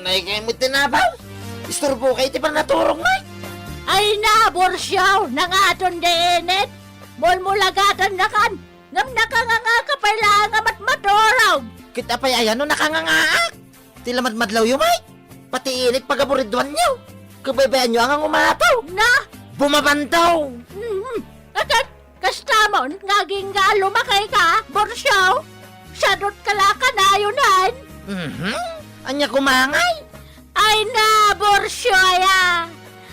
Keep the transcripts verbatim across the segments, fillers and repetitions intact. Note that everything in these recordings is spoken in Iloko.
Ay, kay mo tinabaw? Isturbo kay ti panaturong, Mike. Ay na, Borsiaw, nangaton di init. Mulmulagatannakan, ngem nakanganga ka pay laeng a matmaturog. Kita pay ayan no nakangangaak. Ti lamadmadlaw yo, Mike. Pati init pagaburidwan yo. Kabaybayan yo nga umato. Na? Bumabandaw. Mhm. Akat, kastamon, nga agingga lumakay ka, Borsiaw? Sadot ka la kanayonan? Mhm. Anya kumangay? Ay na, Borsiaw, aya.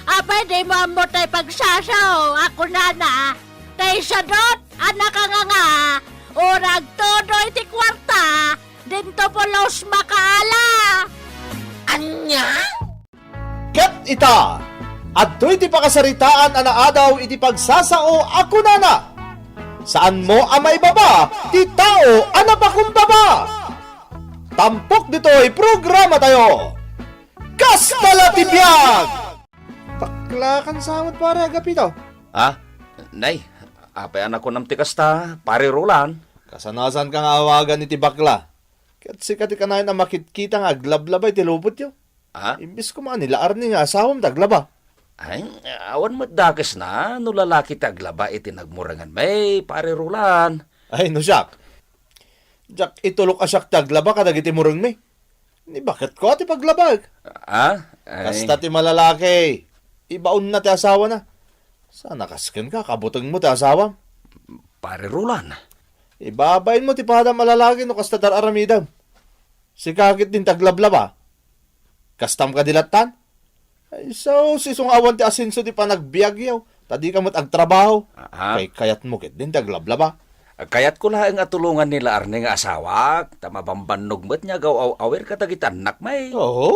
Apay, di mo ammo tay pagsasao, ako nana. Tay sadot, a nakanganga, o nagtudo iti kuarta, dinto pulos makaala. Anya? Ket ita, adtoy ti pakasaritaan a naadaw iti pagsasao a kunana, "Saanmo a maibaba ti tao a napakumbaba." Tampok ditoy programatayo, Kasta la ti biag! Baklakan sa met, pare Agapito. Ha? Nay, apay a nakunam ti kasta, pare Roland? Kasanasanka nga awagan iti bakla. Ket sika ti kanayon a makitkita nga aglablaba iti lubotyo. Ha? Imbes koma ni la Arnie nga asawam ti aglaba. Ay, awan met dakesna no lalaki ti aglaba iti nagmurenganmi, pare Roland. Ay, no siak. Diak itulok a siak ti aglaba kadagiti murengmi. Ni baketko a ti paglabak. Ah? Ay. Kasta ti malalaki. Ibaonna ti asawana. Sana kas kenka, kabutengmo ti asawam. Pare Roland. Ibabainmo ti padam a lalaki no kasta ti ar-aramidem. Sika ket din ti aglablaba. Kastam kadi lattan? Ay, so, isu nga awan ti asenso ti panagbiagyo, ta dika met agtrabaho. Aha. Kay kayatmo ket din ti aglablaba. Kayatko laeng a tulongan ni la Arnie nga asawak, ta mabambannog met nga agaw-aw-awir kadagiti annakmi. Oho,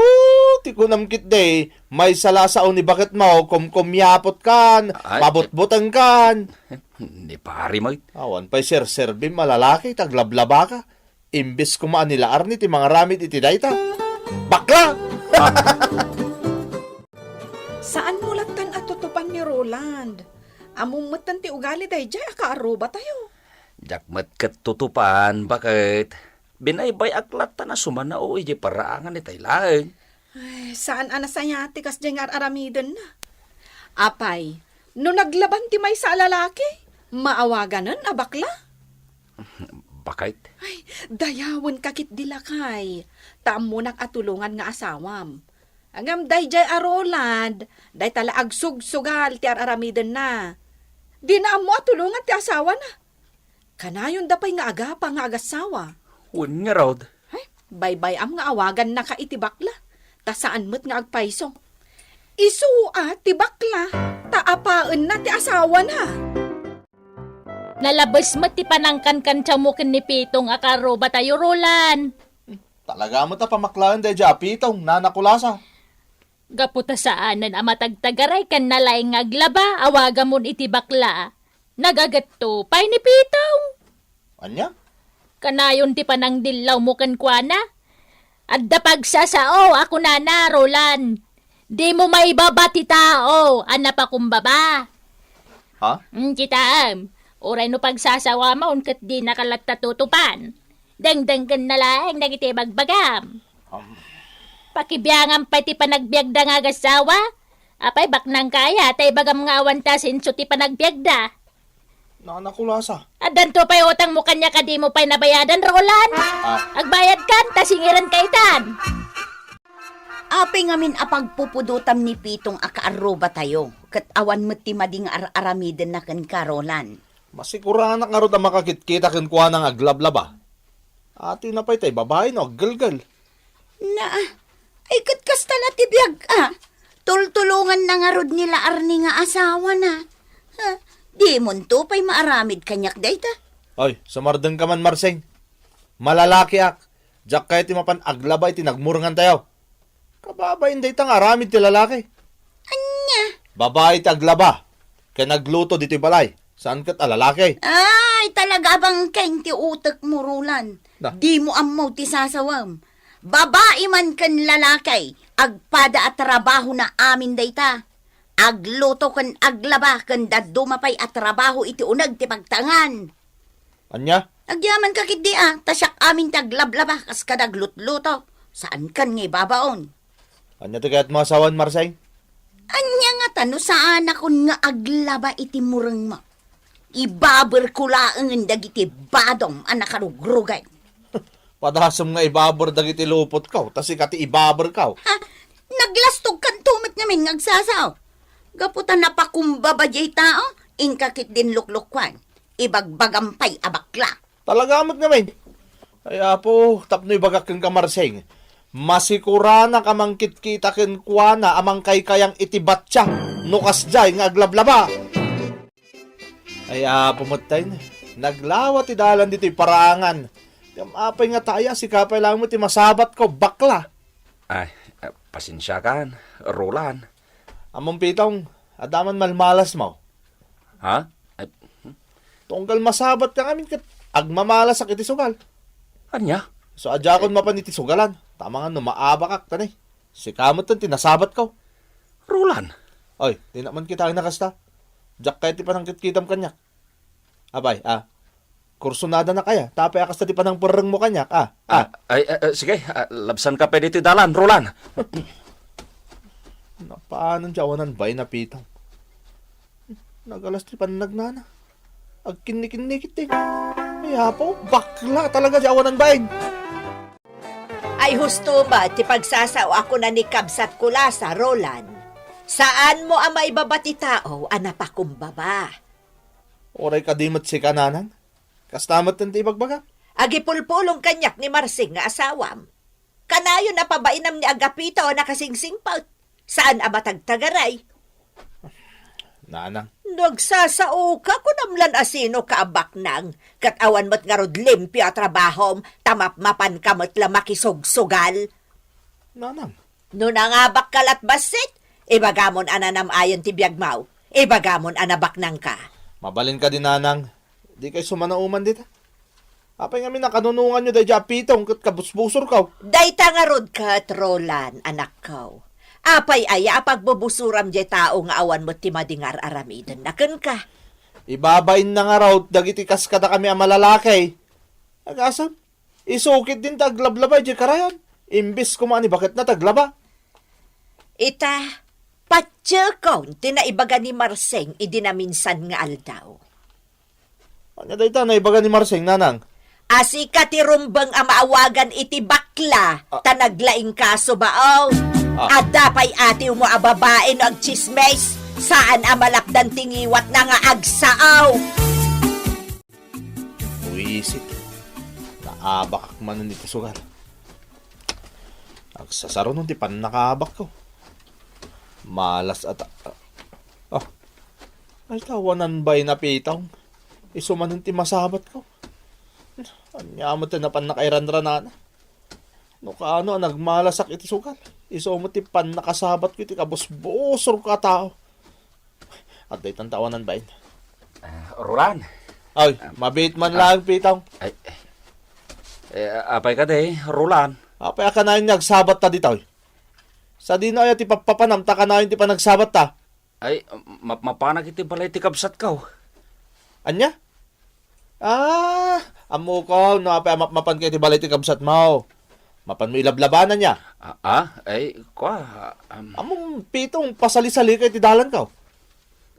ti kunam ketdi, maysa la a sao ni baketmo, kumkumyapotkan, ay, mabutbutengkan. Ni pare met. Awan pay serserbim a lalaki, ti aglablabaka. Imbes koma a ni la Arnie ti mangaramid iti dayta. Bakla! Saanmo lattan a tutupan ni Roland. Ammom metten ti ugali daydiay a kaarrubatayo. Diak met ket tutupan, baket? Binaybay-ak lattan a sumanao idiay paraangan itay laeng. Ay, saan a nasayaat ti kasdiay nga ar-aramidenna. Apay, no naglaban ti maysa a lalaki, maawaganen a bakla? Baket? Ay, dayawenka ketdi lakay, ta ammonak a tulongan nga asawam. Ngem daydiay a Roland, dayta la agsugsugal ti ar-aramidenna. Dina ammo a tulongan ti asawana. Kanayonda pay nga agapa nga agassawa. Wen ngarud. Ay, baybay-am nga awagannaka iti bakla, ta saan met nga agpayso. Isu a ti bakla, ta apaenna ti asawana. Nalabes met ti panangkankantiawmo ken ni Pitong a kaarrubatayo, Roland. Talaga met a pamaklaen daydiay a Pitong, Nana Kulasa. Gapu ta saanen a matagtagaray ken nalaing nga aglaba, awagamon iti bakla. Nagagetto pay ni Pitong. Ania? Kanayon ti panangdillawmo kenkuana. Adda pagsasao a kunana, Roland, dimo maibaba ti tao a napakumbaba. Ha? Mm, kitaem, uray no pagsasawamon ket dinaka latta tutupan. Dengdenggenna laeng dagiti ibagbagam. Um. Pakibiangam pay ti panagbiagda nga agassawa. Apay, baknangka aya ta ibagam nga awan ti asenso ti panagbiagda? Nana Kulasa. Addanto pay utangmo kaniak a dimo pay nabayadan, Roland? Ah. Agbayadkan, ta singirenka itan. Apay ngamin a pagpupudotam ni Pitong a kaarrubatayo, ket awan met ti madi nga ar-aramidenna kenka, Roland? Masiguranak ngarud a makakitkita kenkuana nga aglablaba. Atoyna pay tay babai no aggelgel. Na, ay ket kasta la ti biag a. Tultulonganna ngarud ni la Arnie nga asawana. Ha, dimonto pay maaramid kaniak dayta. Ay, sumardengka man, Marsing. Malalakiak. Diak kayat ti mapan aglaba iti nagmurengantayo. Kababain dayta nga aramid ti lalaki. Ania? Babai ti aglaba ken agluto ditoy balay. Saan ket a lalaki? Ay, talaga a bangkeng ti utekmo, Roland. Da. Dimo ammo ti sasawem. Babai man ken lalaki, agpada a trabahona amin dayta. Agluto ken aglaba ken dadduma pay a trabaho iti uneg ti pagtangan. Ania? Agyamankak ketdi a, ta siak amin ti aglablaba kas kada aglutluto. Saankan nga ibabaon. Ania ti kayatmo a sawen, Marseng? Ania ngata no saanakon nga aglaba iti murengmo? Ibaberko laengen dagiti badom a nakarugrugay. Padasem nga ibaber dagiti lupotko, ta sika ti ibaberko. Ha? Naglastogkanto met ngamin nga agsasao. Gapu ta napakumbaba jay tao, inka ketdin luklukuan. Ibagbagam pay a bakla. Talaga met ngamin. Ay, Apo, tapno ibagak kenka, Marseng, masikuranaka mangkitkita kenkuana a mangkaykayang iti batsia no kasdiay nga aglablaba. Ay, Apo, metten, naglawa ti dalan ditoy paraangan. Ngem apay ngata aya, sika pay laeng met ti masabatko, bakla. Ay, eh, pasensiakan, Roland. Ammom, Pitong, adda man malmalasmo. Ha? Ay, hmm? Tunggal masabatka ngamin ket agmamalasak iti sugal. Ania? So, adiakon mapan iti sugalan. Tama nga no maabakak, tani. Sika metten ti nasabatko. Roland. Oy, dinak man kitaen a kasta. Diak kayat ti panangkitkitam kaniak. Apay, a, kursunadanak aya, ta apay a kasta ti panangperrengmo kaniak, a? A? Ah, ay, eh, eh, sige, ah, labsanka pay ditoy dalan, Roland. Napanon ti awanan bain a Pitong. Nagalas ti pannagnana. Agkinnikinnikit ti. Ay, Apo, bakla talaga ti awanan bain. Ay, husto met ti pagsasao a kuna ni kabsatko Lasa, Roland. Saanmo a maibaba ti tao a napakumbaba. Uray kadi met sika, nanang? Kasta met ti ibagbagak. Agipulpulong kaniak ni Marseng nga asawam. Kanayon a pabainam ni Agapito a nakasingsingpet. Saan a matagtagaray. Nanang. No agsasaoka, kunam lan a sinoka a baknang, ket awan met ngarud limpio a trabahom, ta mapmapanka met la makisugsugal. Nanang. No nangabakka lat bassit, ibagamon a nanam-ayen ti biagmo, ibagamon a nabaknangka. Mabalin kadi, nanang. Dikay sumanaoman dita. Apay ngamin a kanunonganyo daydiay a Pitong ket kabusbusorko? Dayta ngarud ket, Roland, anakko. Apay aya a pagbubusoram diay tao nga awan met ti madi nga ar-aramidenna kenka? Ibabainna ngarud dagiti kas kadakami a malalaki. Agasem, isu ketdin ti aglablaba idiay karayan. Imbes koma a ni baketna ti aglaba. Ita, patiekon ti naibaga ni Marseng idi naminsan nga aldaw. Ania dayta naibaga ni Marseng, nanang? A sika ti rumbeng a maawagan iti bakla, ah, ta naglaingkaso, bao. Ah. Adda pay atiwmo a babae no agtsismis, saan a malapdan ti ngiwatna nga agsao. Buisit. Naabakak manen iti sugal. Agsasarunon ti pannakaabakko. Malas a ta-, ah. Ay, tawanan bay na Pitong. Isu manen ti masabatko. Ania met ti napan nakairanranana. No kaano a nagmalasak iti sugal. Isu met ti pannakasabatko iti kabusbusorko a tao. Adda itan tawanan bain. Ah, Roland. Ay, ah, mabiit man ah, lang, Pitong. Ay, eh, apay kadi, Roland? Apay a kanayon nga agsabatta ditoy? Sadino aya ti pappapanam ta kanayon ti panagsabatta? Ay, map-, mapanak iti balay ti kabsatko. Ania? Ah, ammok no apay a mapmapanka iti balay ti kabsatmo. Mapanmo ilablabanan nia. Ah, ah, ay, kua, um, Ammom, Pitong, pasalisalika iti dalanko.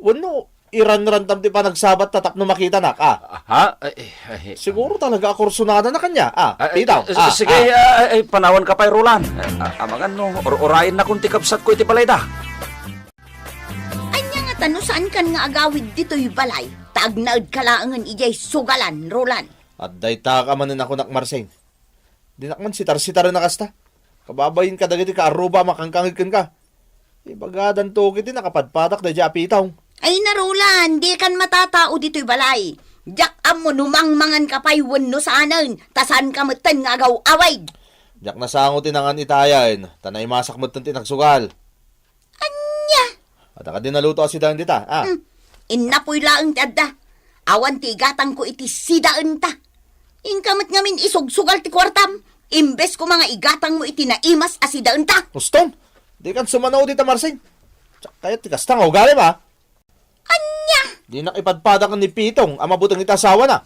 Wenno, iranrantam ti panagsabatta tapno makitanak, ah. Ah, ha? Ay, ay, ay, Siguro talaga a kursunadana kaniak, ah, Ay, Pitong, ay, ah, sige, ah. Ay, ay, panawanka pay, Roland. Ay, ah, amangan no, ur-, urayennakon ti kabsatko iti balayda. Ania ngata no saankan nga agawid ditoy balay, ta agnaedka laengen idiay sugalan, Roland? Adda itak a manen a kunak, Marseng. Dinak man sitar-sitaren a kasta. Kababain kadagiti kaarruba a makangkangeg kenka. Ibagadanto ketdi nakapadpadak daydiay a Pitong. Ay na, Roland, dikan matatao ditoy balay. Diak ammo no mangmanganka pay wenno saanen, ta saanka metten nga agaw-awid. Diak nasango ti nangan itayen, ta naimasak metten ti nagsugal. Ania? Adda kadi naluto a sidaen dita, ah. Hmm. Innapoy laeng ti adda. Awan ti igatangko iti sidaenta. Inka met ngamin isugsugal ti kuartam. Imbes koma nga igatangmo iti naimas a sidaenta. Uston, dikan sumanao dita, Marseng. Diak kayat ti kasta nga ugalim, ah. Ania? Dinak ipadpadaken ni Pitong a mabuteng iti asawana.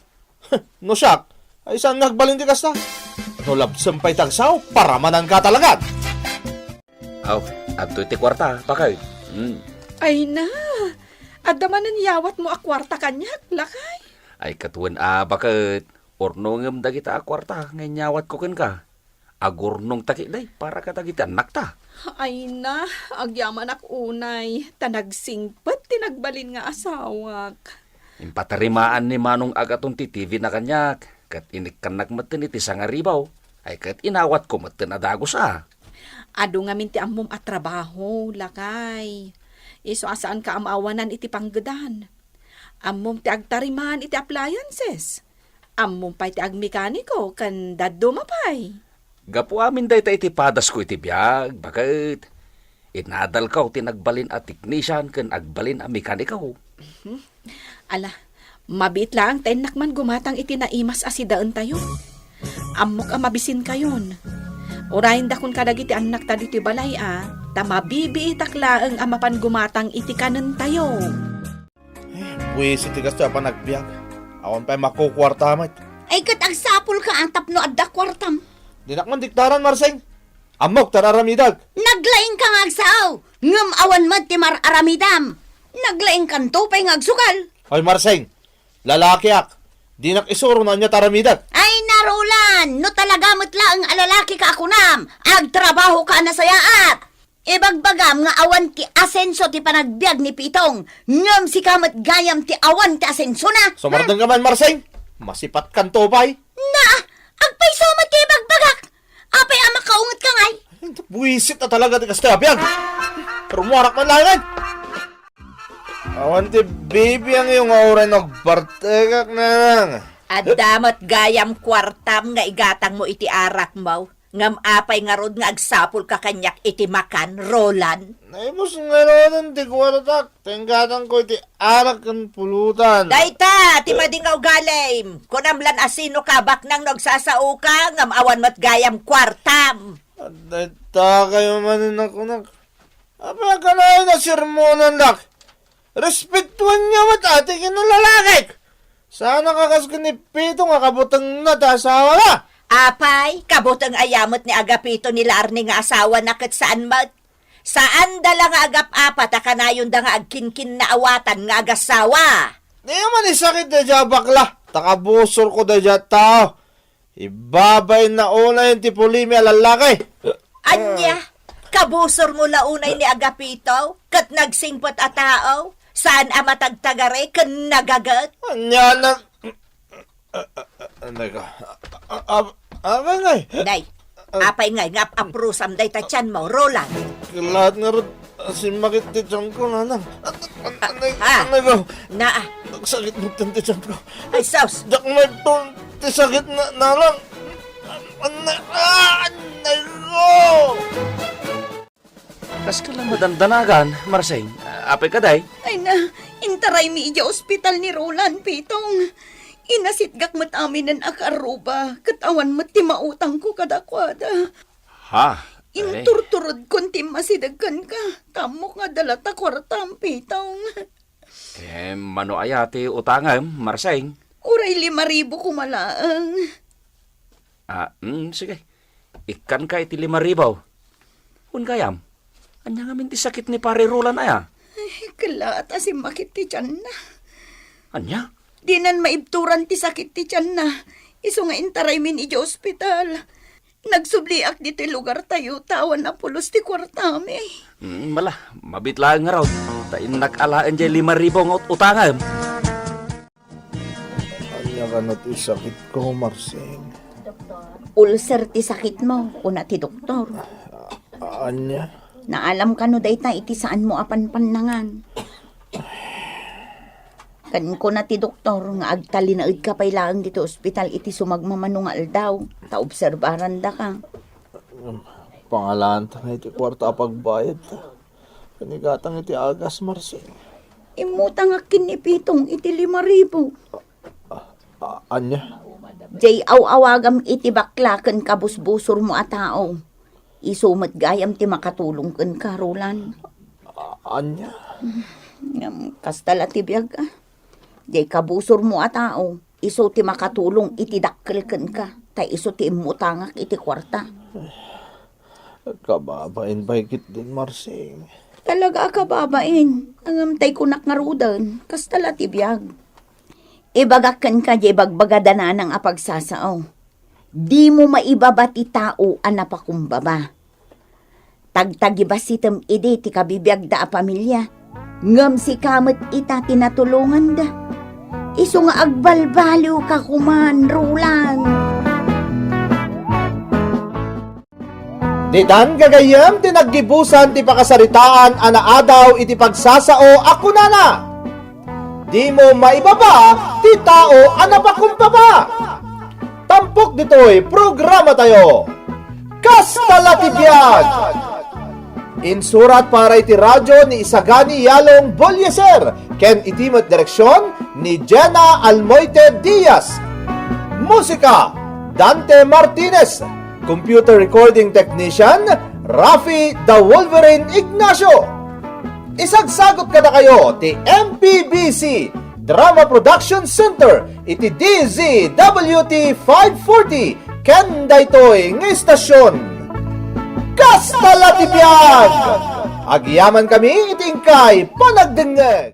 No siak, ay saan nga agbalin ti kasta? No labsem pay ti agsao, paramananka talaga. Aw, adtoy ti kuarta, baket. Hmm. Ay na, adda manen yawatmo a kuarta kaniak, lakay? Ay, ket wen a, baket. Urnongem dagita a kuarta nga inyawatko kenka. Agurnongta ketdi para kadagiti annakta. Ay na, agyamanak unay, ta nagsingpet ti nagbalin nga asawak. Impatarimaan ni Manong Agaton ti T V na kaniak, ket inikkannak metten iti sangaribaw. Ay ket inawatko metten a dagus a. Adu ngamin ti ammom a trabaho, lakay. Isu a saanka a maawanan iti panggedan. Ammom ti agtariman iti appliances. Ammom pay ti agmekaniko ken dadduma pay. Gapu amin dayta iti padasko iti biag, baket. Inadalko ti nagbalin a teknisian ken agbalin a mekaniko. Mhm. Ala, mabiit laeng ta innak man gumatang iti naimas a sidaentayo. Ammok a mabisinkayon. Urayendakon kadagiti annakta ditoy balay a, ta mabibiitak laeng a mapan gumatang iti kanentayo. Buisit ti gasto a panagbiag. Awan pay makukuarta met. Ay, ket agsapulka a tapno adda kuartam. Dinak man diktaran, Marseng. Ammok ta ar-aramidek. Naglaingka nga agsao, ngem awan met ti mar-aramidam. Naglaingkanto pay nga agsugal. Hoy, Marseng, lalakiak. Dinak isuro no ania ti aramidek. Ay, narulan, no talaga met laeng a lalakika a kunam, agtrabahoka a nasayaat. Ibagbagam nga awan ti asenso ti panagbiag ni Pitong, ngem sika met gayam ti awan ti asensona. Sumardengka man, Marseng. Masipatkanto pay. Na, agpayso met ti ibagbagak. Apay a makaungetka ngay? Buisit a talaga ti kasta a biag. Rumuarak man laeng. Awan ti bibiangyo nga uray no agpartekak, nanang. Adda met gayam kuartam nga igatangmo iti arakmo. Ngem apay ngarud nga agsapulka kaniak iti makan, Roland? Naibus ngaruden ti kuartak, ta inggatangko iti arak ken pulutan. Dayta ti madi nga ugalim. Kunam lan a sinoka a baknang no agsasaoka, ngem awan met gayam kuartam. Dayta kayo manen a kunak. Apay a kanayon a sermonandak? Respetuanyo met a ti kinalalakik. Saan a kakas ken ni Pito nga kabutengna ti asawana. Apay, kabuteng aya met ni Agapito ni Larne nga asawana ket saan met? Saanda la nga agap-apat a kanayonda nga agkinkinnaawatan nga agasawa. Di man isakit daydiay a bakla, ta kabusorko daydiay a tao. Ibabainna unay ti pulimi a lallaki. Ania? Kabusormo la unay ni Agapito, ket nagsingpet a tao? Saan a matagtagari ken nagaget? Ania na, a, a, a, nag-, a, a, a, apay ngay? Nay, apay ngay nga ap-aprusam dayta tianmo, Roland? Laat ngarud, simmakit ti tianko, nanang. An-, an-, anay, Ah, ah. anay ko. Naa. Nagsakit mo ti tianko. Ay, sus. Diak maipon ti sakit na, nanang. Anay, ah, anay ko. Kaska la madandanagan, Marseng. Apay kadi? Ay na, intaraymi idiay ospital ni Roland, Pitong. Inasitgak met aminen a karruba, ket awan met ti mautangko kadakuada. Ha? Ay. Inturturodkon ti immasideg kenka, ta ammok nga adda latta kuartam, Pitong. Eh, mano aya ti utangem, Marseng? Uray lima ribu koma laeng. Ah, mm, sige. Ikkanka iti lima ribu. Wen gayam, ania ngamin ti sakit ni Pare Roland aya? Ay, kelaat a simmakit ti tianna. Ania? Dinan maibturan ti sakit ti tianna. Isu nga intaraymin idiay ospital. Nagsubliak ditoy lugartayo ta awan a pulos ti kuartami. Mm, mala, mabiit laeng ngarud. Ta innak alaen diay lima ribu nga ut-, utangem. Ania kano ti sakitko, Marseng? Ulcer ti sakitmo, kuna ti doktor. A-, ania? Naalam kano dayta iti saanmo a panpannangan? Ken kuna ti doktor nga agtalinaedka pay laeng ditoy ospital iti sumagmamano nga aldaw, ta obserbarandaka. Pangalaanta ngay ti kuarta a pagbayadta. Ken igatang iti agas, Marseng. Immutangak ken ni Pitong iti lima ribu. A-, ania? Diay aw-awagam iti bakla ken kabusbusormo a tao. Isu met gayam ti makatulong kenka, Roland. A-, ania? Ngem, kasta la ti biag, a. Diay kabusormo a tao, isu ti makatulong iti dakkel kenka, ta isu ti immutangak iti kuarta. Kababain pay ketdin, Marsing. Talaga a kababain. Ngem tay kunak ngaruden, kasta la ti biag. Ibagak kenka diay ibagbaga da Nanang a pagsasao. Dimo maibaba ti tao a napakumbaba. Tagtagibassitem idi ti kabibiagda a pamilia, ngem sika met ita ti natulonganda. Isu nga agbalbaliwka koman, Roland. Ditan gagayyem ti naggibusan ti pakasaritaan a naadaw iti pagsasao a kunana, "Dimo maibaba ti tao a napakumbaba." Tampok ditoy programatayo, Kasta la ti Biag! Insurat para iti radyo ni Isagani Yalong Bolieser ken iti met direksion ni Jenna Almoite Diaz. Musika, Dante Martinez. Computer recording technician, Rafi the Wolverine Ignacio. Isagsagot kadakayo ti M P B C Drama Production Center iti D Z W T five forty ken daytoy nga istasyon. Kasta la ti biag! Agyamankami iti inkay panagdengngeg.